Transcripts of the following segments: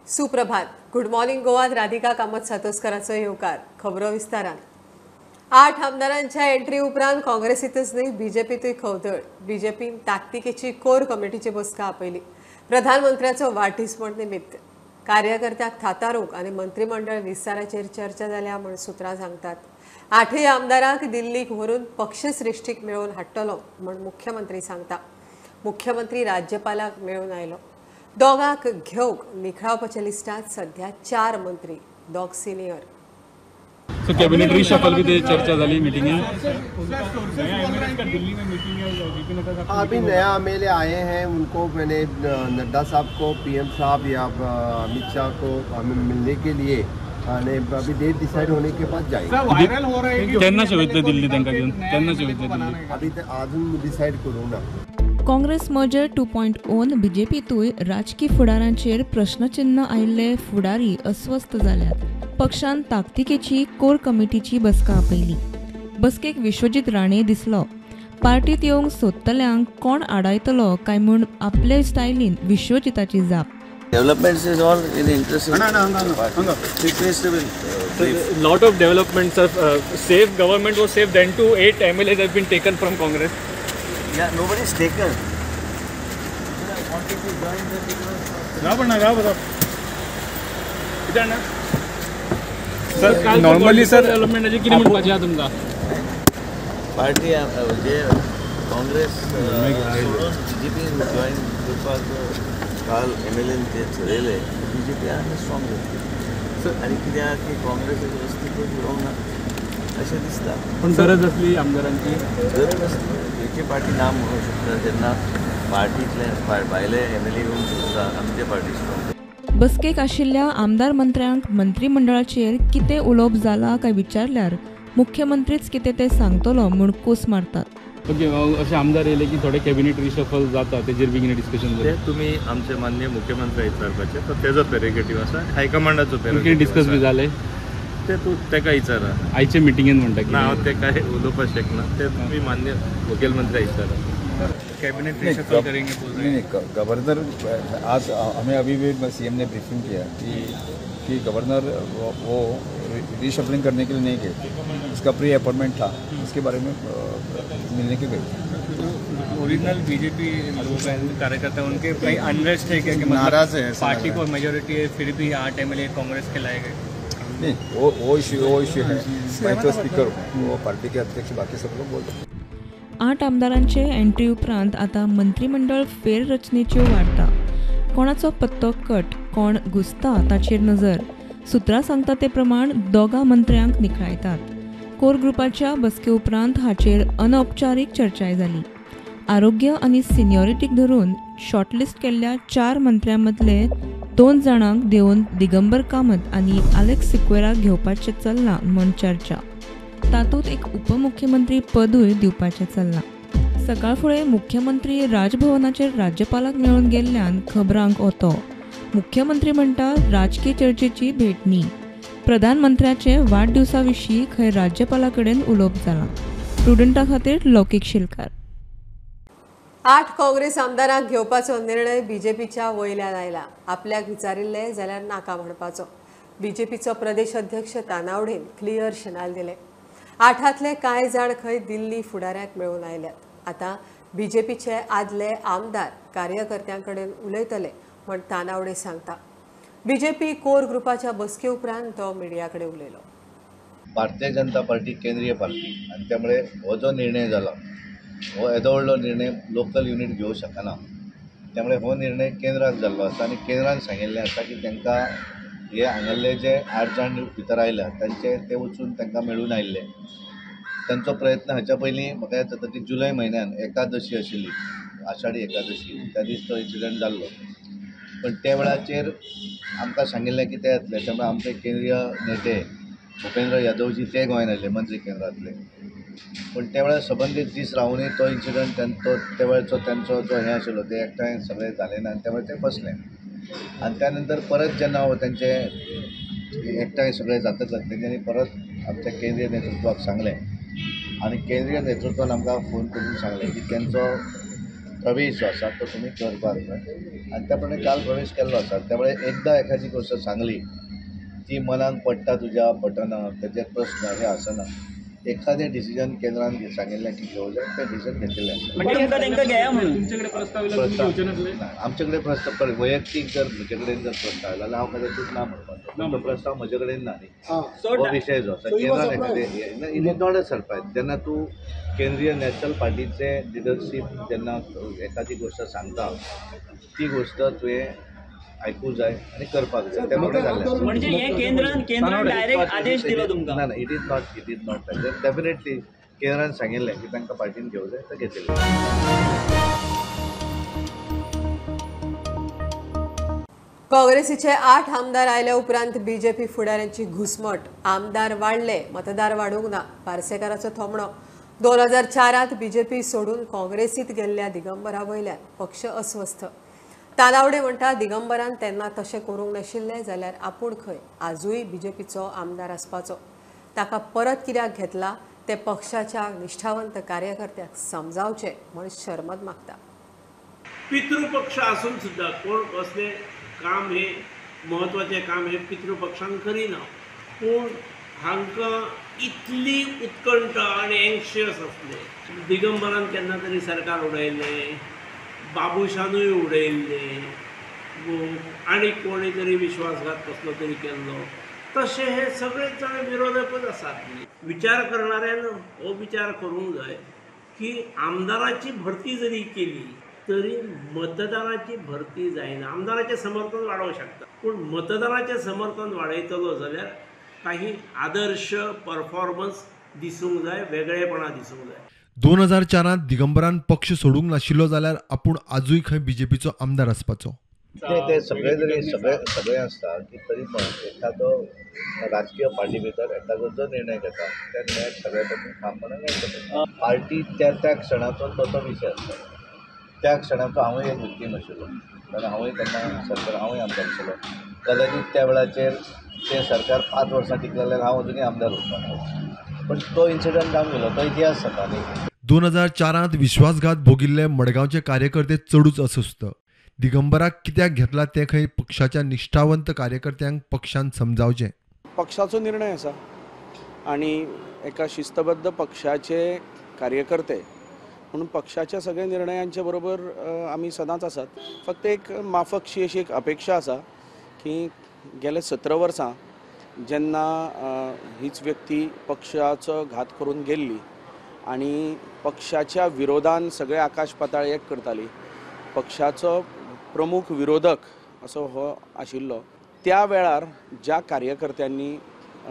सुप्रभात. Good morning गोवात Radhika Kamat सातोस्कराचो येवकार. खबरो विस्तारान. 8 आमदारांच्या एंट्री उपरांत काँग्रेसीतच न्हय बीजेपीतूय खवदळ. बीजेपीन ताकतिकेची कोर कमिटीची बसका आपयली. प्रधानमंत्र्याचो वाडदीस म्हण निमित्त कार्यकर्त्याक थातारूंक आनी मंत्रिमंडळ विस्ताराचेर चर्चा जाल्या म्हण सुत्रां सांगतात. 8 आमदारांक दिल्लीक व्हरून पक्षश्रेष्ठीक मेळोवन हाडटलो म्हण मुख्यमंत्री सांगता. मुख्यमंत्री राज्यपालाक मेळून आयलो. दोगांक घेवंक निखळावपाच्या लिस्टांत सध्या 4 मंत्री, 2 सिनियर. सो कैबिनेट रिशफल भी चर्चा झाली मीटिंग में. अभी नया एमएलए आए हैं, उनको मैंने नड्डा साहब को, पीएम साहब या अमित शाह को हमें मिलने के लिए अभी डेट डिसाइड होने के बाद जाएंगे. वायरल हो रहा है केन्ना शेवतले दिल्ली तांकां घेवन, केन्ना शेवतले दिल्ली अभी अजून डिसाइड करू ना. काँग्रेस मर्जर 2.0 बीजेपीतूय राजकी फुडारांचेर प्रश्नचिन्ह आयिल्ले फुडारी अस्वस्थ जाल्यात. पक्षान ताकतिकेची कोर कमिटीची बसका आपयली. बसकेक विश्वजीत राणे दिसलो. पार्टीत येवंक सोदतल्यांक कोण आडायतलो काय म्हूण आपले स्टायलीन विश्वजिताची जाप. Developments is all in the interest of the party. Lot of developments are safe. Government was safe. Then too 8 MLAs have been taken from Congress. Yeah, nobody is taken. Wanted to join the sir, normally sir development कितें म्हणपाचें तुमकां? Party जे काँग्रेस सोडून BJP join करपाक काल MLN ते ठरयले. BJP आनी strong जातली आनी कित्याक की काँग्रेसाचें अस्तित्व उरोंक ना अशें दिसता. पूण गरज आसली आमदारांची, गरज आसली. खंयची पार्टी ना म्हणूंक शकता जेन्ना पार्टींतले भायले एमएलए येवंक शकता आमचे पार्टी स्ट्रॉंग. बसकेक आशिल्ल्या आमदार मंत्र्यांक मंत्रिमंडळाचेर कितें उलोवप जाला काय विचारल्यार मुख्यमंत्रीच कितें तें सांगतलो म्हूण कोस मारतात. ओके, अशे आमदार येयले की थोडे कॅबिनेट रिशफल जाता, तेजेर बी कितें डिस्कशन जालें? तुमी आमचे माननीय मुख्यमंत्री विचारपाचें, तो तेजो पेरेगेटीव आसा, हायकमांडाचो पेरेगेटीव. डिस्कस बी जालें ते तूं तेका विचारा. आयचे मिटिंगेन म्हणटा ना हांव ते काय उलोवपाक शकना, ते तुमी मान्य मुखेलमंत्री विचारा. कैबिनेट रिशफल करेंगे बोल रहे हैं. नहीं, गवर्नर आज हमें अभी भी सीएम ने ब्रीफिंग किया कि गवर्नर वो रिशफलिंग करने के लिए नहीं गए, उसका प्री अपॉइंटमेंट था, उसके बारे में मिलने के गए. ओरिजिनल बीजेपी लोग हैं, कार्यकर्ता, उनके कहीं अनरेस्ट है क्या कि नाराज है? पार्टी को मेजोरिटी है फिर भी 8 एमएलए कांग्रेस के लाए गए. नहीं, वो इश्यू है. मैं तो स्पीकर हूँ, वो पार्टी के अध्यक्ष बाकी सब लोग बोलते हैं. 8 आमदारांचे एंट्री उपरांत आतां मंत्रिमंडळ फेररचनेच्यो वार्ता. कोणाचो पत्तो कट, कोण घुसता ताचेर नजर. सुत्रां सांगता ते प्रमाण 2 मंत्र्यांक निखळायतात. कोर ग्रुपाच्या बसके उपरांत हाचेर अनौपचारीक चर्चाय जाली. आरोग्य आनी सिनियॉरिटीक धरून शॉर्टलिस्ट केल्ल्या 4 मंत्र्यां मदले 2 जाणांक देवन दिगंबर कामत आनी आलेक्स सिक्वेराक घेवपाचें चल्लां म्हूण चर्चा. तातूंत एक उपमुख्यमंत्री पदूय दिवपाचें चल्लां. सकाळ फुडें मुख्यमंत्री राजभवनाचेर राज्यपालाक मेळून गेल्ल्यान खबरांक ओतो. मुख्यमंत्री म्हणटा राजकीय चर्चेची भेट न्ही. प्रधानमंत्र्याचे वाडदिवसा विशीं खंय राज्यपाला कडेन उलोवप जालां. प्रुडंटा खातीर लौकीक शिलकार. 8 काँग्रेस आमदारांक घेवपाचो निर्णय बीजेपीच्या वयल्यान आयला. आपल्याक विचारिल्लें जाल्यार नाका म्हणपाचो. बीजेपीचो प्रदेश अध्यक्ष तानावडेन क्लियर शिनाल दिलें. 8तले कांय जाण खंय दिल्ली फुडाऱ्यांक मेळून आयल्यात. आतां बीजेपीचे आदले आमदार कार्यकर्त्यां कडेन उलयतले म्हण तानावडे सांगता. बीजेपी कोर ग्रुपाच्या बसके उपरांत तो मिडिया कडेन उलयलो. भारतीय जनता पार्टी केंद्रीय पार्टी आनी त्यामुळे हो जो निर्णय जाला हो येदो व्हडलो निर्णय लोकल युनीट घेवंक शकना. त्यामुळे हो निर्णय केंद्रान जाल्लो आसा आनी केंद्रान सांगिल्लें आसा की तांकां हे हांगासरले जे 8 जाण भितर आयल्या तांचे ते वचून तांकां मेळून आयिल्ले. तांचो प्रयत्न हाच्या पयलीं म्हाका याद जाता की जुलय म्हयन्यान एकादशी आशिल्ली, आषाढी एकादशी, त्या दीस तो इन्सिडंट जाल्लो. पण त्या वेळाचेर आमकां सांगिल्लें की ते येतले, त्यामुळे आमचे केंद्रीय नेते भूपेंद्र यादवजी ते गोंयांत आयले, मंत्री केंद्रांतले. पण त्या वेळार संबंदीत दीस रावूनय तो इन्सिडंट तो त्या वेळचो तांचो जो हें आशिल्लो ते एकठांय सगळें जालें ना आनी त्या वेळार ते फसले. आनी त्या नंतर परत जेन्ना हो तांचे एकठांय सगळें जातकच तेंच्यांनी परत आमच्या केंद्रीय नेतृत्वाक सांगलें आनी केंद्रीय नेतृत्वान आमकां फोन करून सांगलें की तेंचो प्रवेश जो आसा तो तुमी करपाक जाय आनी त्या प्रमाणे काल प्रवेश केल्लो आसा. त्यामुळे एकदां एखादी गोश्ट सांगली ती मनाक पडटा तुज्या पडना तेजेर प्रस्न हे आसना. एखादें डिसिजन केंद्रान सांगिल्लें की घेवं जाय तें डिसिजन घेतिल्लें आसा. आमचे कडेन प्रस्ताव वैयक्तीक जर म्हजे कडेन जर प्रस्ताव आयलो जाल्यार हांव कदाचीत ना म्हणपाचो, तो प्रस्ताव म्हजे कडेन ना न्ही. हो विशय जो आसा केंद्रान एखादें it is not a surprise. जेन्ना तूं केंद्रीय नॅशनल पार्टीचे लिडरशीप जेन्ना एखादी गोश्ट सांगता ती गोश्ट तुवें आयकूंक जाय आनी करपाक जाय. त्यामुळे जाल्लें ना ना it is not definitely केंद्रान सांगिल्लें की तांकां पार्टीन घेवं जाय तें घेतिल्लें. काँग्रेसीचे 8 आमदार आयल्या उपरांत बीजेपी फुडाऱ्यांची घुसमट. आमदार वाडले, मतदार वाडूंक ना. पार्सेकाराचो थोमणो. 2004 बीजेपी सोडून काँग्रेसीत गेल्ल्या दिगंबरा वयल्यान पक्ष अस्वस्थ. तालावडे म्हणटा दिगंबरान तेन्ना तशें करूंक नाशिल्लें जाल्यार आपूण खंय आजूय बीजेपीचो आमदार आसपाचो. ताका परत कित्याक घेतला ते पक्षाच्या निष्ठावंत कार्यकर्त्याक समजावचें म्हण शर्मद मागता. पितृपक्ष आसून सुद्दां कोण कसलें काम हे म्हत्वाचें काम हे पितृपक्षान करिना, पूण हांकां इतली उत्कंठा आनी एंक्शियस आसले. दिगंबरान केन्ना तरी सरकार उडयलें, बाबूशानूय उडयल्लें, आनी कोणी तरी विश्वासघात कसलो तरी केल्लो. तशें हे सगळे जाण विरोधकच आसात. विचार करणाऱ्यान हो विचार करूंक जाय की आमदाराची भरती जरी केली तरी मतदाराची भरती जायना. आमदाराचें समर्थन वाडोवंक शकता, पूण मतदाराचें समर्थन वाडयतलो जाल्यार काही आदर्श परफॉर्मन्स दिसूंक जाय, वेगळेपणां दिसूंक जाय. 2004 दिगंबरान पक्ष सोडूंक नाशिल्लो जाल्यार आपूण आजूय खंय बीजेपीचो आमदार आसपाचो. ते सगळे जरी सगळे सगळे आसता की तरी पण एखादो राजकीय पार्टी भितर एखादो जो निर्णय घेता त्या निर्णयाक सगळे पासून ठामपणान मेळटा. पार्टी त्या त्या क्षणाचो तो तो विशय आसता. त्या क्षणाचो हांवूय एक विक्टीम आशिल्लो, कारण हांवूय तेन्ना सरकार हांवूय आमदार आशिल्लो. कदाचित त्या वेळाचेर तें सरकार 5 वर्सां टिकलें जाल्यार हांव अजुनूय आमदार उरपाचो, पण तो इन्सिडंट जावन गेलो, तो इतिहास जाता न्ही. 2004 विश्वासघात भोगिल्ले मडगांवचे कार्यकर्ते चडूच अस्वस्थ. दिगंबराक कित्याक घेतला तें खंय पक्षाच्या निष्ठावंत कार्यकर्त्यांक पक्षान समजावचें. पक्षाचो निर्णय आसा आनी एका शिस्तबद्ध पक्षाचे कार्यकर्ते म्हणून पक्षाच्या सगळ्या निर्णयांचे बरोबर आमी सदांच आसात. फक्त एक माफकशी अशी एक अपेक्षा आसा की गेले 17 वर्सां जेन्ना हीच व्यक्ती पक्षाचो घात करून गेल्ली आनी पक्षाच्या विरोधान सगळे आकाश पाताळ एक करताली, पक्षाचो प्रमुख विरोधक असो हो आशिल्लो, त्या वेळार ज्या कार्यकर्त्यांनी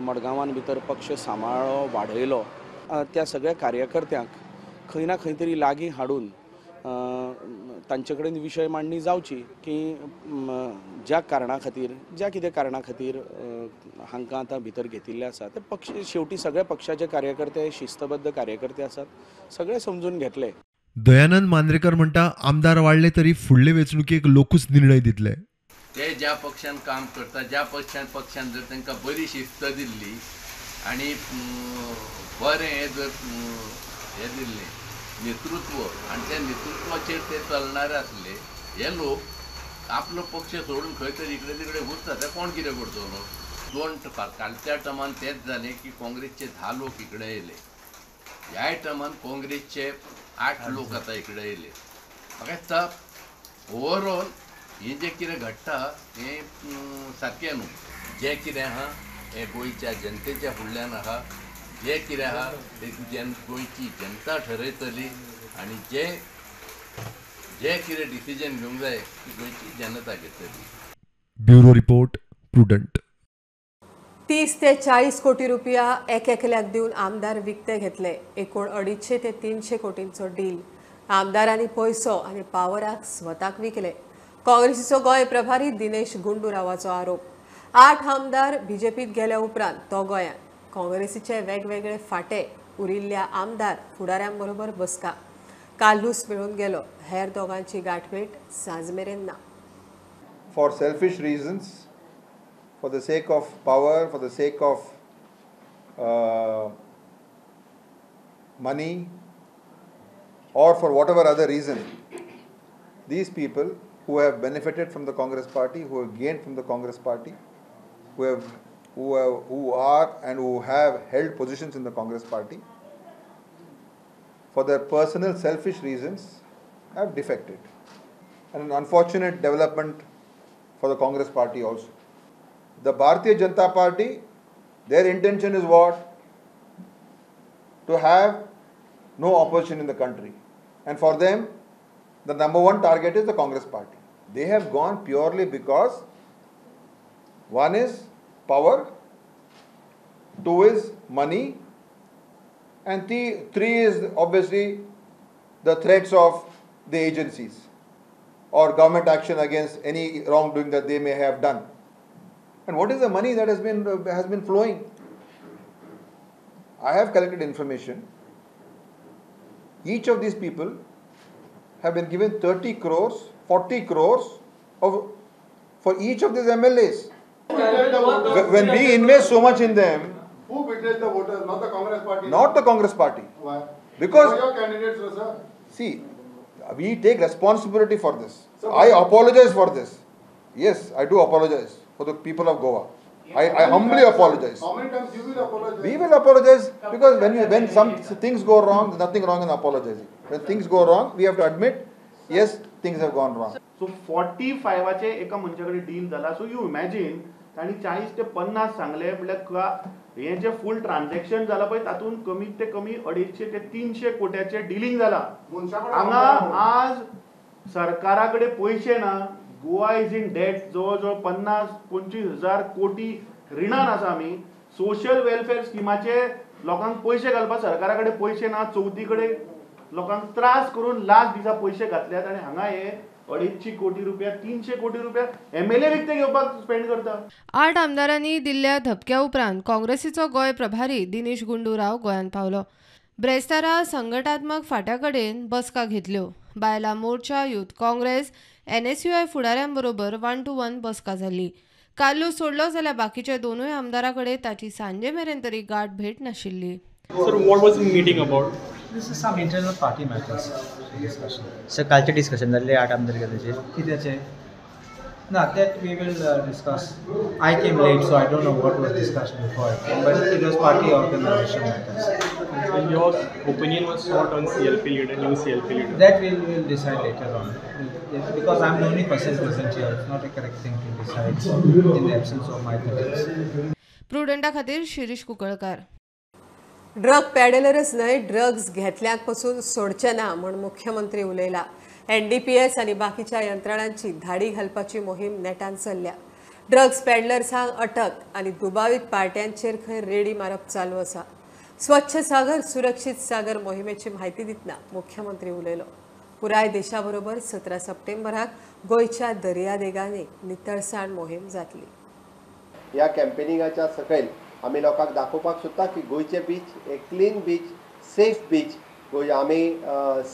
मडगांवान भितर पक्ष सांबाळ्ळो, वाडयलो, त्या सगळ्या कार्यकर्त्यांक खंय ना खंय तरी लागीं हाडून तांचे कडेन विशय मांडणी जावची की ज्या कारणा खातीर, ज्या कितें कारणा खातीर हांकां आतां भितर घेतिल्ले आसा ते पक्ष शेवटी सगळे पक्षाचे कार्यकर्ते शिस्तबद्ध कार्यकर्ते आसात, सगळे समजून घेतले. दयानंद मांद्रेकर म्हणटा आमदार वाडले तरी फुडले वेंचणुकेक लोकूच निर्णय दितले. ते ज्या पक्षान काम करता, ज्या पक्षान जर तांकां बरी शिस्त दिल्ली आनी बरें हें जर हें दिल्लें नेतृत्व आनी त्या नेतृत्वाचेर ते चलणारे आसले, हे लोक आपलो पक्ष सोडून खंय तरी इकडे तिकडे घुसता, ते कोण कितें करतलो. दोन कालच्या टर्मान तेच जालें की काँग्रेसचे 10 लोक इकडे येयले, ह्याय टर्मान काँग्रेसचे 8 लोक आतां इकडे येयले. म्हाका दिसता ओवरऑल हें जें कितें घडटा हें सारकें न्हू. जें कितें आहा हें गोंयच्या जनतेच्या फुडल्यान आहा, जें कितें आहा तें गोंयची जनता ठरयतली आनी जे जे कितें डिसिजन घेवंक जाय ती गोंयची जनता घेतली. Bureau report, Prudent. 30 ते 40 कोटी रुपया एक एकल्याक दिवन आमदार विकते घेतले. एकूण 250 ते 300 कोटींचो डील. आमदारांनी पयसो आनी पावराक स्वताक विकले. काँग्रेसीचो गोंय प्रभारी दिनेश गुंडूरावाचो आरोप. 8 आमदार बीजेपीत गेल्या उपरांत तो गोंयांत काँग्रेसीचे वेगवेगळे फाटे उरिल्ल्या आमदार फुडाऱ्यांबरोबर बसका. कालूस मेळून गेलो. हेर दोगांची गाठभेट सांजमेरेन ना. For selfish reasons, for the sake of power, for the sake of money, or for whatever other reason, These people who have benefited from the Congress party, who have gained from the Congress party, who are and who have held positions in the Congress party, for their personal selfish reasons have defected. And an unfortunate development for the Congress party also. The Bharatiya Janata Party, their intention is what? To have no opposition in the country. And for them, the number one target is the Congress party. They have gone purely because one is power, two is money, and three is obviously the threats of the agencies or government action against any wrongdoing that they may have done. And what is the money that has been flowing? I have collected information. Each of these people have been given 30 crores, 40 crores for each of these MLAs. When we invest so much in them, who betrayed the voters? Not the Congress party. Not the Congress party. Why? Because your candidates, sir. See, we take responsibility for this. So, I apologize for this. Yes, I do apologize for the people of Goa. I humbly apologize. How many times you will apologize? We will apologize because when some things go wrong, there's nothing wrong in apologizing. When things go wrong, we have to admit, yes, things have gone wrong. So 45 एका मनशा कडेन deal जाला. So you imagine तांणी 40 ते 50 सांगले म्हणल्यार हें जें फूल ट्रान्झॅक्शन जाला पळय तातूंत कमीत ते कमी 250 ते 300 कोट्याचें डिलींग जाला. हांगा आज सरकारा कडेन पयशे ना. Goa is in date. जवळ जवळ 50-25 हजार कोटी रिणान आसा आमी. सोशल वेलफेअर स्किमाचे लोकांक पयशे घालपाक सरकारा कडेन पयशे ना. चवथी कडेन लोकांक त्रास करून लास्ट दिसा पयशे घातल्यात आनी हांगा हे 250 कोटी रुपया 300 कोटी रुपया एमएलए विकते घेवपाक स्पेंड करता. 8 आमदारांनी दिल्ल्या धपक्या उपरांत काँग्रेसीचो गोंय प्रभारी दिनेश गुंडू राव गोंयांत पावलो. ब्रेस्तारा संघटात्मक फांट्या कडेन बसका घेतल्यो. बायलां मोर्चा, युथ काँग्रेस, NSUI फुडाऱ्यांबरोबर 1 to 1 बसका जाली. कार्लू सोडलो जाल्यार बाकीचे दोनूय आमदारां कडेन ताची सांजे मेरेन तरी गाठ भेट नाशिल्ली. Sir, what was the meeting about? This is some internal party matters discussion. Sir, कालचे डिस्कशन जाल्ले 8 आमदार गेल्याचेर कित्याचे ना, that we will discuss. I came late, so I don't know what was discussed before I came, but it was party organization matters. And your opinion was sought on CLP leader, new CLP leader. That we will decide later on, because I'm the only person present here. It's not a correct thing to decide in the absence of my colleagues. प्रुडंटा खातीर Shirish कुकळकार. Drug पॅडलरच न्हय, drugs घेतल्यांक पसून सोडचे ना म्हूण मुख्यमंत्री उलयला. NDPS आनी बाकीच्या यंत्रणांची धाडी घालपाची मोहीम नेटान चल्ल्या. ड्रग्स पॅडलर्सांक अटक आनी दुबावीत पार्ट्यांचेर खंय रेडी मारप चालू आसा. स्वच्छ सागर सुरक्षीत सागर मोहिमेची म्हायती दितना मुख्यमंत्री उलयलो. पुराय देशा बरोबर 17 सप्टेंबराक गोंयच्या दर्यादेगांनी नितळसाण मोहीम जातली. ह्या कॅम्पेनिंगाच्या सकयल आमी लोकांक दाखोवपाक सोदता की गोंयचे बीच एक क्लीन बीच, सेफ बीच. आमी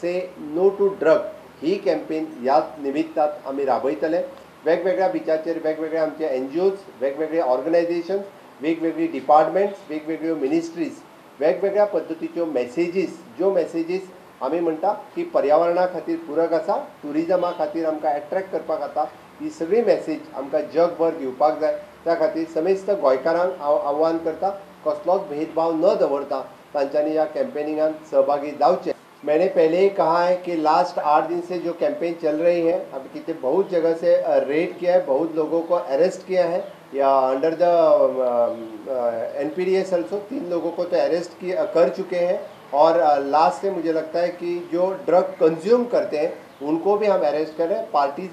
say no to drug he campaign ह्या निमित्तान आमी राबयतले. वेगवेगळ्या बिचाचेर वेगवेगळे आमचे NGOs, वेगवेगळे ऑर्गनायझेशन्स, वेगवेगळी डिपार्टमेंट्स, वेगवेगळ्यो मिनिस्ट्रीज, वेगवेगळ्या पद्दतीच्यो मॅसेजीस, ज्यो मॅसेजीस आमी म्हणटा की पर्यावरणा खातीर पूरक आसा, ट्युरिजमा खातीर आमकां एट्रेक्ट करपाक जाता, ही सगळी मॅसेज आमकां जगभर दिवपाक जाय. त्या खातीर समेस्त गोंयकारांक हांव आव्हान करता, कसलोच भेदभाव न दवरता तांच्यांनी ह्या कॅम्पेनिंगान सहभागी जावचें. मैंने पहले ही कहा है कि लास्ट 8 दिन से जो कैंपेन चल रही है, अभी कितने बहुत जगह से रेड किया है, बहुत लोगों को अरेस्ट किया है, या अंडर the NPDS also 3 लोगों को तो अरेस्ट किया कर चुके हैं. और लास्ट से मुझे लगता है कि जो ड्रग कंज्यूम करते हैं उनको भी हम अरेस्ट कर रहे हैं. पार्टीज,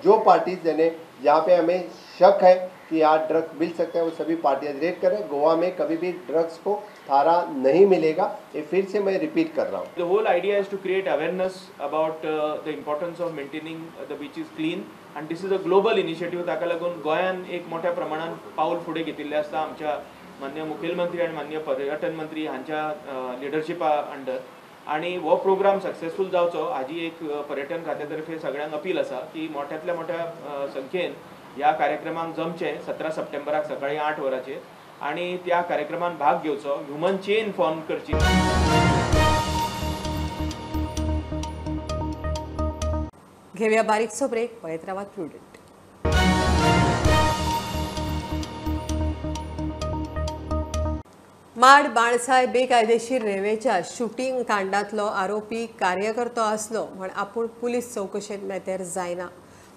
जो पार्टीज यानी जहाँ पे हमें शक है कि यहाँ ड्रग मिल सकता है, वो सभी पार्टियाँ रेड करें. गोवा में कभी भी ड्रग्स को थारा नहीं मिलेगा, ये फिर से मैं रिपीट कर रहा हूँ. The whole idea is to create awareness about the importance of maintaining the beaches clean, and this is a global initiative. ताका लागून गोंयान एक मोठ्या प्रमाणात पाऊल फुडें घेतिल्लें आसता आमच्या माननीय मुखेलमंत्री आनी माननीय पर्यटन मंत्री हांच्या लिडरशिपा अंडर. आनी हो प्रोग्राम सक्सेसफूल जावचो हाजी एक पर्यटन खात्या तर्फे सगळ्यांक अपील आसा की मोठ्यांतल्या मोठ्या संख्येन ह्या कार्यक्रमाक जमचें 17 सप्टेंबराक सकाळी 8 वरांचेर आनी त्या कार्यक्रमान भाग घेवचो. ह्युमन चेन फॉर्म करची. घेवया बारीकसो ब्रेक, पळयत रावात प्रुडंट. माड बाणसाय बेकायदेशीर रेंवेच्या शुटींग कांडांतलो आरोपी कार्यकर्तो आसलो म्हण आपूण पुलीस चवकशेंत मेतेर जायना,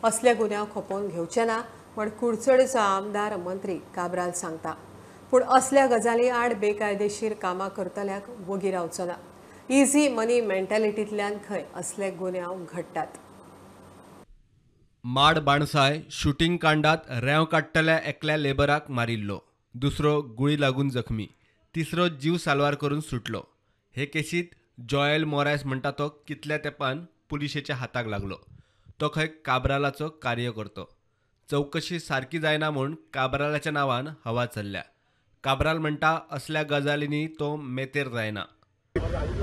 असले गुन्यांव खपोवन घेवचे ना म्हण कुडचडेचो आमदार मंत्री काब्राल सांगता. पूण असल्या गजाली आड बेकायदेशीर कामां करतल्याक वगी रावचो ना. इझी मनी मेंटॅलिटींतल्यान खंय असले गुन्यांव घडटात. माड बाणसाय शुटींग कांडात रेंव काडटल्या एकल्या लेबराक मारिल्लो, दुसरो गुळी लागून जखमी, तिसरो जीव साल्वार करून सुटलो. हे केसीत जॉयल मोरायस म्हणटा तो कितल्या तेंपान पुलिशेच्या हाताक लागलो. तो खंय काब्रालाचो कार्यकर्तो. चवकशी सारकी जायना म्हूण काब्रालाच्या नांवान हवा चल्ल्या. काब्राल म्हणटा असल्या गजालींनी तो मेतेर जायना.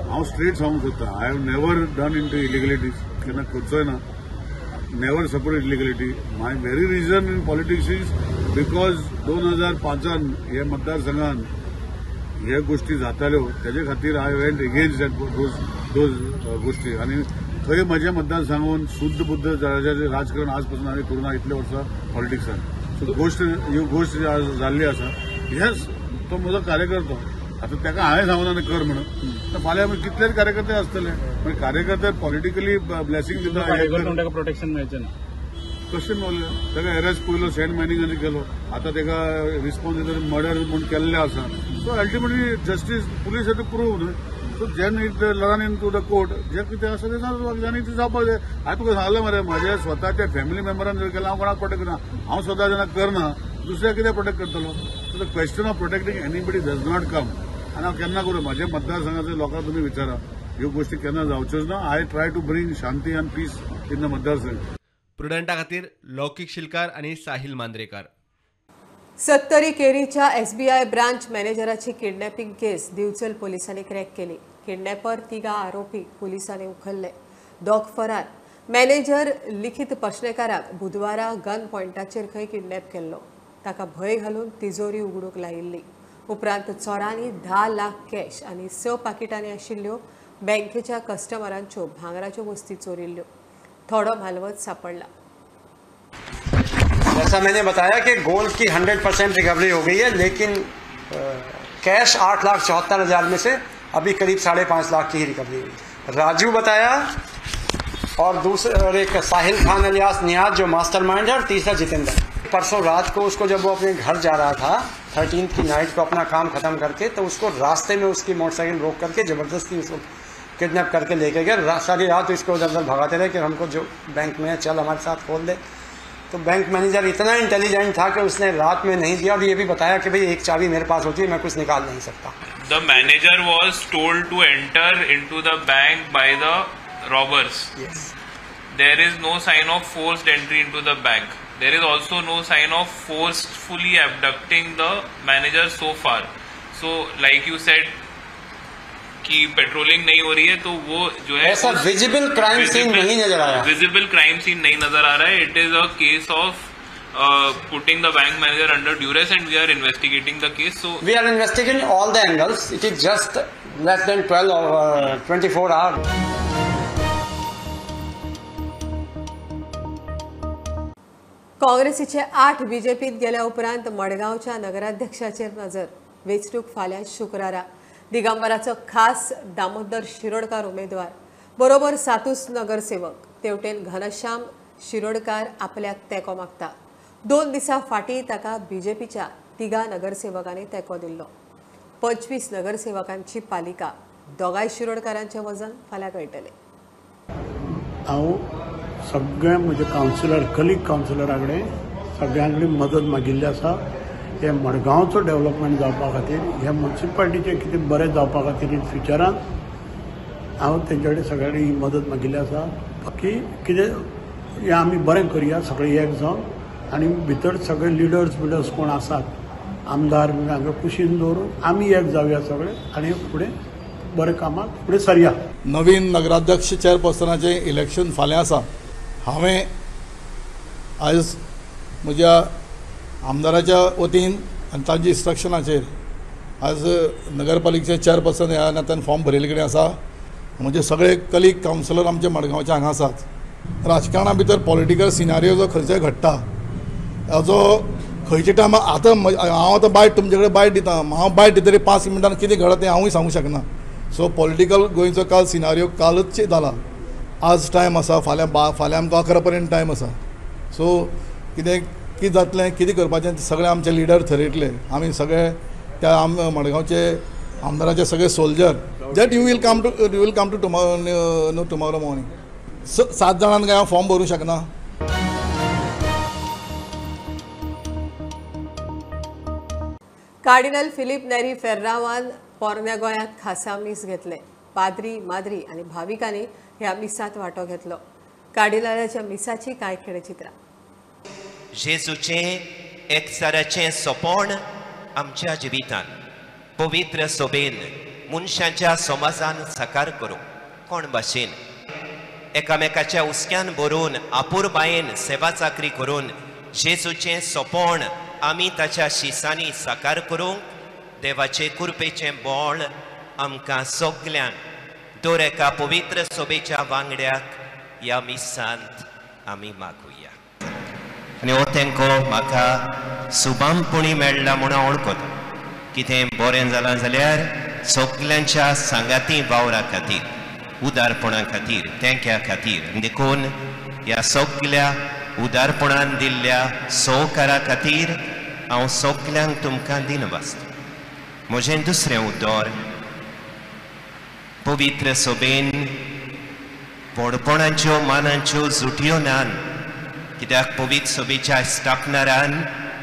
हांव स्ट्रेट सांगूंक सोदता, I have never done into illegalities, केन्ना करचोय ना, never support illegality. My very reason in politics is because 2005 हे मतदारसंघान हे गोष्टी जाताल्यो, तेजे खातीर I went against that those गोष्टी. आनी थंय म्हज्या मतदारसंघान शुद्ध बुद्ध राजकारण आज पासून हांवें करूं ना इतले वर्सां पॉलिटिक्सान. सो गोश्ट ह्यो गोश्ट जाल्ली आसा. येस, तो म्हजो कार्यकर्तो, आतां ताका हांवें सांगूना कर म्हणून, फाल्यां कितलेच कार्यकर्ते आसतले, पण कार्यकर्ते पॉलिटिकली ब्लेसिंग दिता, प्रोटेक्शन मेळचें ना. कशें मेळलें? ताका अरेस्ट पयलो सँड मायनिंगान केलो, आतां ताका रिस्पॉन्सिबल मर्डर म्हूण केल्लें आसा. So ultimately justice police have to prove न्हय. सो जेन it run into the court, जें कितें आसा तें जाणी तें जावपाक जाय. हांवें तुका सांगलें मरे, म्हज्या स्वताच्या फॅमिली मेंबरान जर केलें, हांव कोणाक प्रोटेक्ट करना, हांव स्वता जेन्ना करना दुसऱ्या कितें प्रोटेक्ट करतलो. So the question of protecting anybody does not come. आनी हांव केन्ना करूं, म्हज्या मतदारसंघाच्या लोकांक तुमी विचारा, ह्यो गोश्टी केन्ना जावच्योच ना. I try to bring Shanti and peace in the मतदारसंघ. प्रुडंटा खातीर लौकिक शिलकार आनी साहिल मांद्रेकार. सत्तरी केरीच्या एसबीआय ब्रांच मॅनेजराची किडनॅपिंग केस दिवचल पोलिसांनी क्रॅक केली. किडनॅपर तिगा आरोपी पोलिसांनी उखल्ले, दोग फरार. मॅनेजर लिखित पशणेकाराक बुधवारा गन पॉयंटाचेर खंय किडनॅप केल्लो. ताका भंय घालून तिजोरी उगडूंक लायिल्ली. उपरांत चोरांनी 10 लाख कॅश आनी 6 पाकिटांनी आशिल्ल्यो बँकेच्या कस्टमरांच्यो भांगराच्यो वस्ती चोरिल्ल्यो. थोडो म्हालवत सापडला. जैसा मैंने बताया कि गोल्ड की 100% रिकवरी हो गई है, लेकिन कैश 8,74,000 में से अभी करीब 5.5 लाख की ही रिकवरी हुई। राजू बताया और दूसरे और एक साहिल खान अलियास नियाज जो मास्टरमाइंड है, और तीसरा जितेंद्र। परसों रात को उसको जब वो अपने घर जा रहा था 13th की नाइट को अपना काम खत्म करके, तो उसको रास्ते में उसकी मोटरसाइकिल रोक करके ज़बरदस्ती उसको किडनैप करके लेके गए। सारी रात इसको इधर उधर भगाते रहे कि हमको जो बैंक में है चल हमारे साथ खोल दे। तो बैंक मैनेजर इतना इंटेलिजेंट था कि उसने रात में नहीं दिया, और ये भी बताया कि भाई एक चाबी मेरे पास होती है, मैं कुछ निकाल नहीं सकता। The manager was told to enter into the bank by the robbers. Yes. There is no sign of forced entry into the bank. There is also no sign of forcefully abducting the manager so far. So, like you said, कि patrolling नहीं हो रही है, तो वो जो है ऐसा visible crime scene नहीं नजर आया, विजिबल क्राइम सीन नहीं नजर आ रहा है. It is a case of putting the bank manager under duress and we are investigating the case. So we are investigating all the angles. It is just less than 12 or 24 hours. काँग्रेसीचे 8 बीजेपीत गेल्या उपरांत मडगांवच्या नगराध्यक्षाचेर नजर. वेंचणूक फाल्यां शुक्रारा. दिगंबराचो खास दामोदर शिरोडकार उमेदवार, बरोबर 7 नगरसेवक. तेवटेन घनश्याम शिरोडकार आपल्याक तेंको मागता. 2 दिसां फाटीं ताका बीजेपीच्या 3 नगरसेवकांनी तेंको दिल्लो. 25 नगरसेवकांची पालिका. दोगांय शिरोडकारांचें वजन फाल्यां कळटलें. हांव सगळे म्हजे कावन्सिलर, कलीग कावन्सिलरा कडेन सगळ्यां कडेन मदत मागिल्ली आसा. हे मडगांवचो डेवलपमेंट जावपा खातीर, हे म्युनिसिपालिटीचें कितें बरें जावपा खातीर इन फ्युचरान हांव तेंचे कडेन सगळ्या कडेन ही मदत मागिल्ली आसा की कितें हें आमी बरें करुया सगळे एक जावन, आनी भितर सगळे लिडर्स बिडर्स कोण आसात आमदार बी हांकां कुशीन दवरून आमी एक जावया सगळे आनी फुडें बरें कामाक फुडें सरया. नवीन नगराध्यक्ष चेअरपर्सनाचें इलेक्शन फाल्यां आसा. हांवें आयज म्हज्या आमदाराच्या वतीन आनी तांच्या इन्स्ट्रक्शनाचेर आज नगरपालिकेचे चेअरपर्सन ह्या नात्यान फॉर्म भरिल्ले कडेन आसा. म्हजे सगळे कलीग कावन्सिलर आमचे मडगांवचे हांगा आसात. राजकारणा भितर पॉलिटिकल सिनारियो जो खंयचोय घडटा हाजो खंयच्या टायमार आतां हांव आतां बायट तुमचे कडेन बायट दिता, हांव बायट दितरी 5 मिनटान कितें घडत तें हांवूय सांगूंक शकना. सो पॉलिटिकल गोंयचो काल सिनारियो कालच जाला, आज टायम आसा, फाल्यां फाल्यां आमकां 11 पर्यंत टायम आसा. सो कितें कितें जातलें कितें करपाचें सगळे आमचे लिडर थरयतले. आमी सगळे त्या मडगांवचे आमदाराचे सगळे soldier that you will come to tomorrow no tomorrow morning. 7 जाणांक काय हांव फॉर्म भरूंक शकना. कार्डिनल फिलीप नेरी फेर्रावान पोरण्या गोंयांत खासा मीस घेतले. पाद्री माद्री आनी भाविकांनी ह्या मिसांत वांटो घेतलो. कार्डिनलाच्या मिसाची कांय खेळचित्रां. जेजूचें एकचाराचें सोंपण आमच्या जिवितान पवित्र सोबेन मनशांच्या समाजान साकार करूं कोण भाशेन एकामेकाच्या हुस्क्यान भरून आपुरबायेन सेवा चाकरी करून जेजूचें सोंपण आमी ताच्या शिसांनी साकार करूंक देवाचे कृपेचें बळ आमकां सगल्यांक दर एका पवित्र सोबेच्या वांगड्याक ह्या मिसांत आमी मागुया. आनी हो तेंको म्हाका सुबामपणी मेळ्ळा म्हूण हांव वळखता. कितें बरें जालां जाल्यार सगल्यांच्या सांगाती वावरा खातीर, उदारपणा खातीर, तेंक्या खातीर. देखून ह्या सगल्या उदारपणान दिल्ल्या सहकारा खातीर हांव सगल्यांक तुमकां दिनवासता. म्हजें दुसरें उतर पवित्र सोबेन व्हडपणाच्यो मानाच्यो जुटयो नान, कित्याक पवित्र सोबेच्या स्थापनारान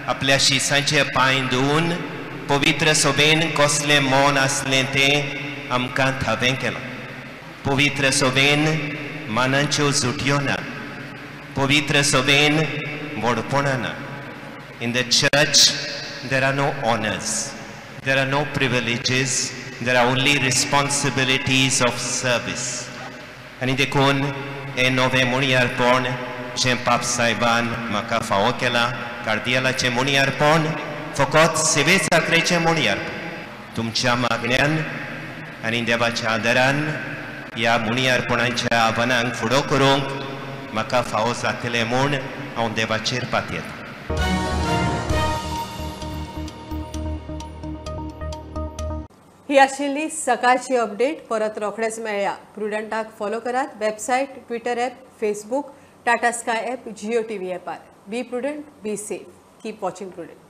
आपल्या शिसांचे पांय धुवन पवित्र सोबेन कसलें मन आसलें तें आमकां थावें केलां. पवित्र सोबेन मानाच्यो जुटयो ना, पवित्र सोबेन व्हडपणां ना. In the church there are no honours, there are no privileges, there are only responsibilities of service. आनी देखून हें नवें मुणयारपण जें पाप साहेबान म्हाका फावो केलां, कार्दियालाचें मुणयारपण फकत सेवे चाकरेचें मुणयारपण. तुमच्या मागण्यान आनी देवाच्या आदारान ह्या मुणयारपणाच्या आव्हानांक फुडो करूंक म्हाका फावो जातलें म्हूण हांव देवाचेर पातयेतां. ही आशिल्ली सकाळची अपडेट. परत रोखडेच मेळया. प्रुडंटाक फॉलो करात website, Twitter app, Facebook, Tata Sky app, Jio TV ॲपार. Be prudent, be safe, keep watching Prudent.